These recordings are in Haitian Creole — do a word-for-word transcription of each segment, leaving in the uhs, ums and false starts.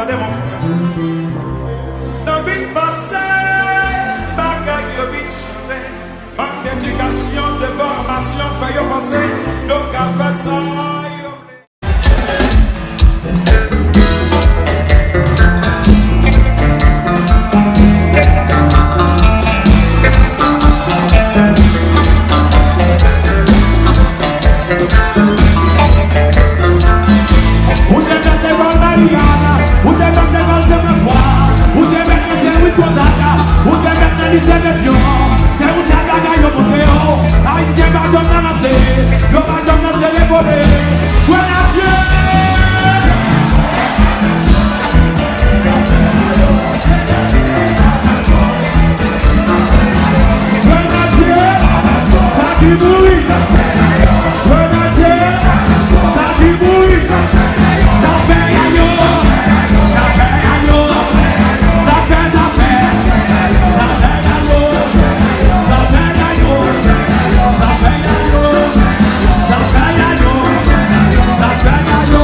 Tande, mon frè. Tan vin pase, bagay yo vin chanje. Mank edikasyon, de fòmasyon fè yo panse yo ka fè sa yo vle. Ou te mèt lekòl Mariyana, ou te mèt lekòl Sen Franswa, ou te mèt nan Sen Lwi Gonzaga, ou te mèt nan lise Petyon. Se yon sèl bagay yo montre yo, Ayisyen pa janm nan ranse, yo pa janm nan se revole. Grenadye! Grenadye, sa ki mouri. Grenadye, sa ki mouri. Zafè a yo, zafè a yo, zafè, zafè, zafè a yo, zafè a yo, zafè a yo, zafè a yo, zafè a yo.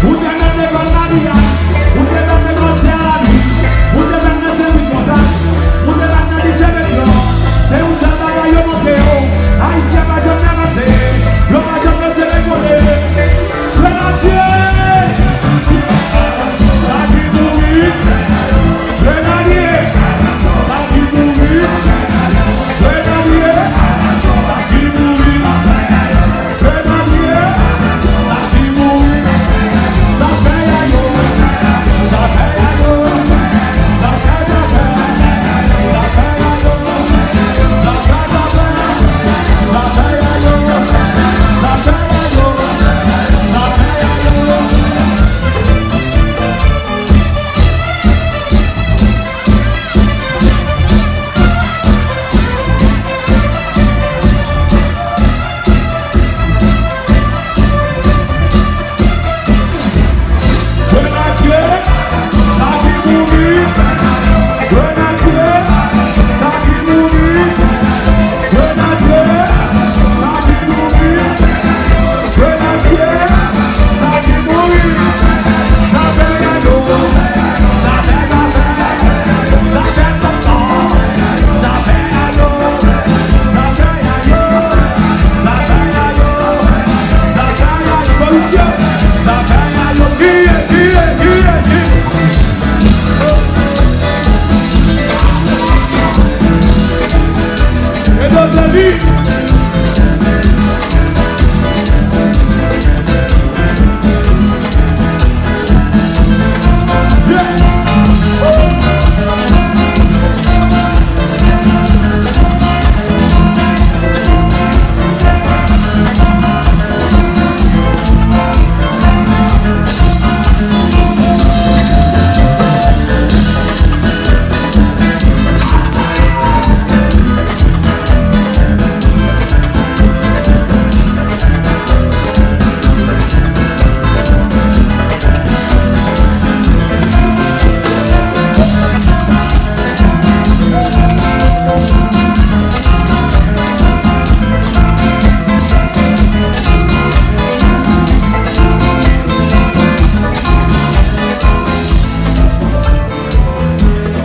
Ou te mèt lekòl Maria, ou te mèt lekòl Sè Alami, ou te mèt nan Sen Lwi Gonzaga, ou te mèt nan lise Petyon. Se yon sèl bagay yo montre yo, Ayisyen pa janm nan ranse, yo pa janm nan se revole. Grenadye! Sa ki mouri! Grenadye! Sa ki mouri! Grenadye! Sa ki mouri! Grenadye! Sa ki mouri! Zafè a yo! Zafè a yo! Zafè, zafè! Zafè a yo! Zafè, zafè! Zafè a yo! Zafè a yo! Zafè a yo! Grenadye, sa ki mouri. Grenadye, sa ki mouri. Grenadye, sa ki mouri. Grenadye, sa ki mouri. Zafè a yo, zafè, zafè, zafè tonton, zafè a yo, zafè a yo, zafè a yo, zafè a yo, polisye, zafè a yo, kiye, kiye, kiye, kiye. E dozè li.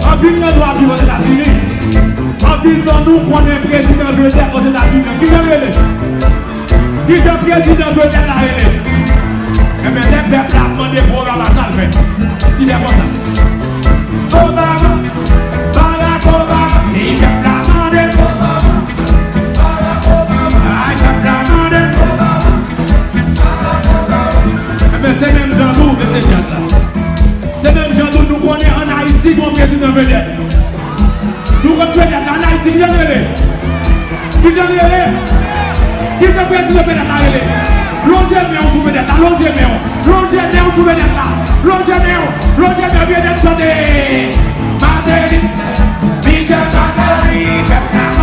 Anpil nan nou ap viv Ozetazini. Anpil nan nou konnen prezidan vedèt Ozetazini an. Kijan l rele? Kijan prezidan vedèt la rele? Enben, lè pèp la ap mande pou Obama, sa l fè? Li fè konsa. Obama, Barack Obama. Li pèp la mande pou Obama, Barack Obama. Ay, pèp la mande pou Obama, Barack Obama. Enben, se menm jan nou, mesye djaz la. Se menm jan nou, nou konnen ann Ayiti, gon prezidan vedèt. Nou konn vedèt la ann Ayiti, kijan l rele? Kijan l rele? Kijan prezidan vedèt la rele? Lonje men w sou vedèt la, lonje men w. Lonje men w sou vedèt la. Lonje men w, lonje men w, vedèt chante. Martelly, Michel Martelly, pèp la.